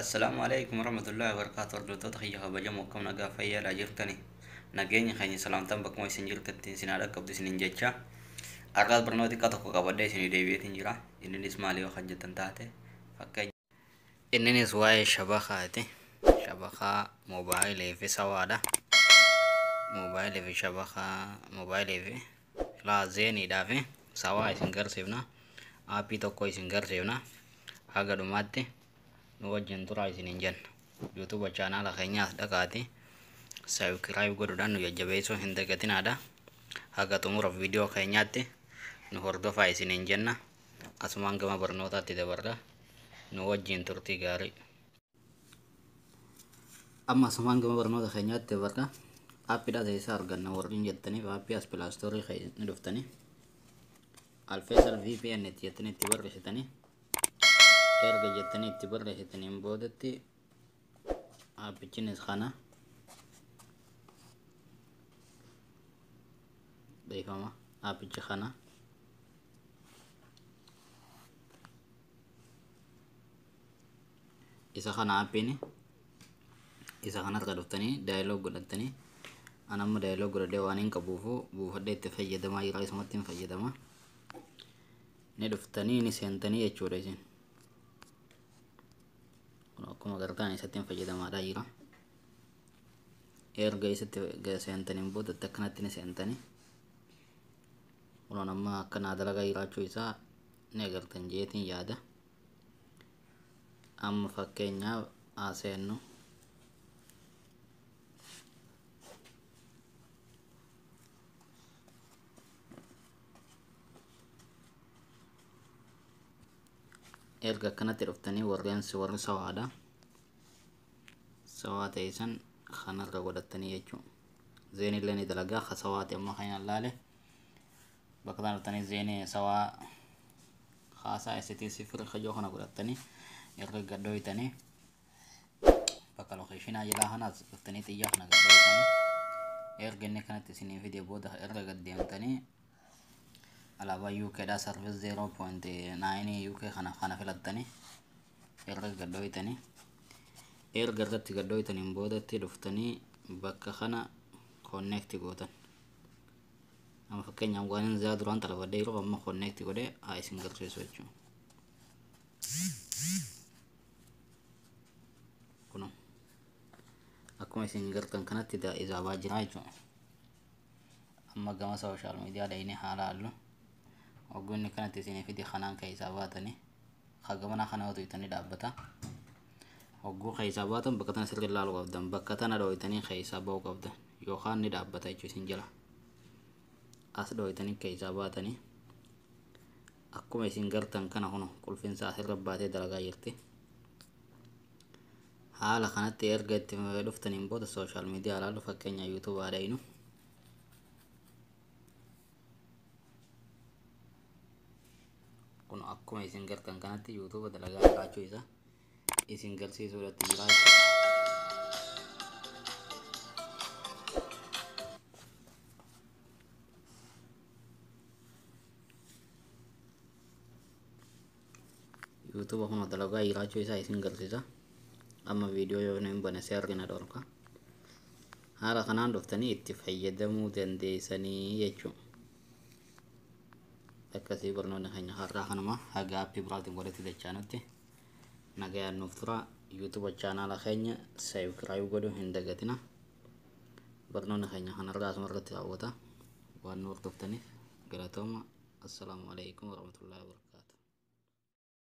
Assalaamu alaikum warahmatullahi wabarakatuh. Hordoftoota kiyya kabajamoo, akkam nagaa fayyaadhaa jirtani? Nageenya keenya salaamtaan bakkuma isin jirtanitti isin haadha qabdu isinin jecha. Har'aas barnoota xiqqaa tokko qabadhee isinii deebi'eetiin jira. Inninis maali yoo kan jettan taate, fakkeenya. Inninis waa'ee shabakaati. Shabakaa moobaayilii fi sawaadha. Moobaayilii fi shabakaa, moobaayilii fi laa zeeniidhaa fi sawaa isin garsiifna. Aappii tokko isin garsiifna. Haga dhumaatti nu wajjin turaa isiniin jenna. YouTube chaanaala keenyaas dhaqaati subscribe godhuudhaan nu jajjabeessuu hin dagatinaadha. Haga xumura viidiyoo keenyaatti nu hordofaa isiniin jenna. Asumaan gama barnootaatti dabarra. Nu wajjin turtii gaarii. Amma asumaan gama barnoota keenyaatti dabarra. Aappiidha isaa arganna warreen jettaniif, aappii as Play Store ni dhuftanii. Alfeesal VPN itti jettanii itti barreessitanii, erga jettanii itti barreessitaniin boodatti aappichinis kana beekama. Aappichi kana isa kana, aappiin isa kanarra dhuftanii download godhattanii. An amma download godhadhee waan hin qabuufu buufadhee itti fayyadamaa jira, isumatti hin fayyadama. Ni dhuftanii ni seentanii jechuudha. Isin akkuma gartaan isatti hin fayyadamaadhaa jira. Erga isatti seentaniin boodatti akkanatti ni seentanii. Kunoon amma akkanaa dalagaa jiraachuu isaa ni agartan jeetiin yaada. Amma fakkeenyaaf haa seennu. Erga akkanatti dhuftanii, warreen warri sawaadha, sawaa ta'e san kanarra godhattanii jechuudha. Zeenillee ni dalagaa, ka sawaati amma kan hin laale. Bakka kana dhuftanii zeenii sawaa haasaa isitii sifir kajoo kana godhattanii, erga gadhooytanii bakka location jalaa kanaas dhuftanii xiyyaa kana gadhooytanii, erga inni kanatti isinii fide booda erga gad deemtanii alaabaa UK dha, service 0.9 UK kana filattanii, erga gadhooytanii, erga irratti gadhooytaniin boodatti dhuftanii bakka kana connect gootan. Amma fakkeenyaaf waan inni zaa duraan xalafadhee jiruuf amma connect godhee haa isin garsiisu jechuudha. Kunoo akkuma isin gartan kanatti izaabaa jira jechuudha. Amma gama social media dhayinee haa laallu. Hoggunni kanatti isinii fide kanaan keessaa baatanii hagamana kana yoo tuqxanii dhaabbata. Hogguu keessaa baatan bakka tana sirrii ilaaluu qabdan. Bakka tana dhooytanii keessaa ba'uu qabdan yookaan ni dhaabbata jechuudha isin jala. As dhooytanii keessaa baatanii akkuma isin gartan kana kun qulfinsa asirra baatee dalagaa jirti. Haala kanatti erga itti dhuftaniin booda social media ilaalu, fakkeenya YouTube haa dhayinu. Kun akkuma isin gartan kanatti YouTube dalagaa jiraachuu isaa isin garsiisuudhaatti jira jechuudha. YouTube kun dalagaa jiraachuu isaa isin garsiisa. Amma viidiyoo yoo hin bane seerri na dhorka. Haala kanaan dhuftanii itti fayyadamuu dandeessanii jechuudha. Akkasii barnoonni keenya har'aa kanuma. Haga aappii biraatiin walitti dachaanutti nagayaan nuuf tura. YouTube chaanaala keenya subscribe godhuu hin dagatina. Barnoonni keenya kanarraa asuma irratti raawwata. Waan nu hordoftaniif galatooma. Assalaamu alaikum warahmatullahi wabarakatuh.